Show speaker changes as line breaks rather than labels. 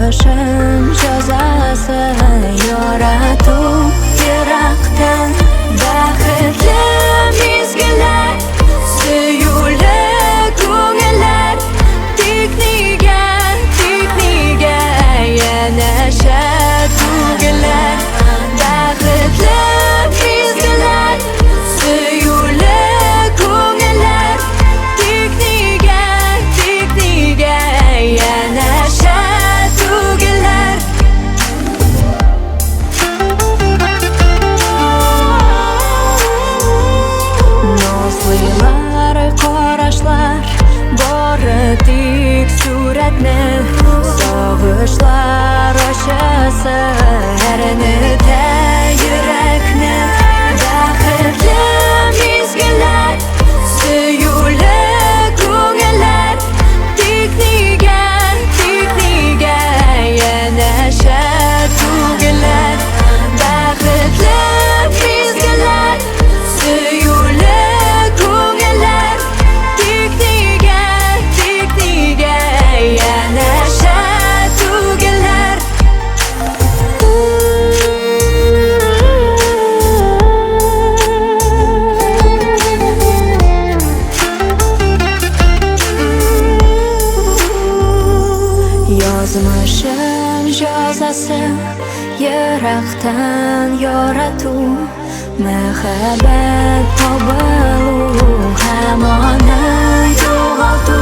Язмышым җәзасы ярату ерактан. Бәхетле мизгелләр, сөюле күңелләр. Тик нигә, тик нигә янәшә түгелләр? Бәхетле мизгелләр, сөюле күңелләр. Тик нигә, тик нигә янәшә түгелләр? Назлыйлар карашлар, бары тик сурәтне. Сагышлар ачысы әрнетә йөрәкне. Бәхетле мизгелләр, сөюле күңелләр. Тик нигә, тик нигә янәшә түгелләр? Бәхетле мизгелләр, сөюле күңелләр. Тик нигә, тик нигә янәшә түгелләр? Язмышым җәзасы ерактан ярату. Мәхәббәт табылу һәм аны югалту.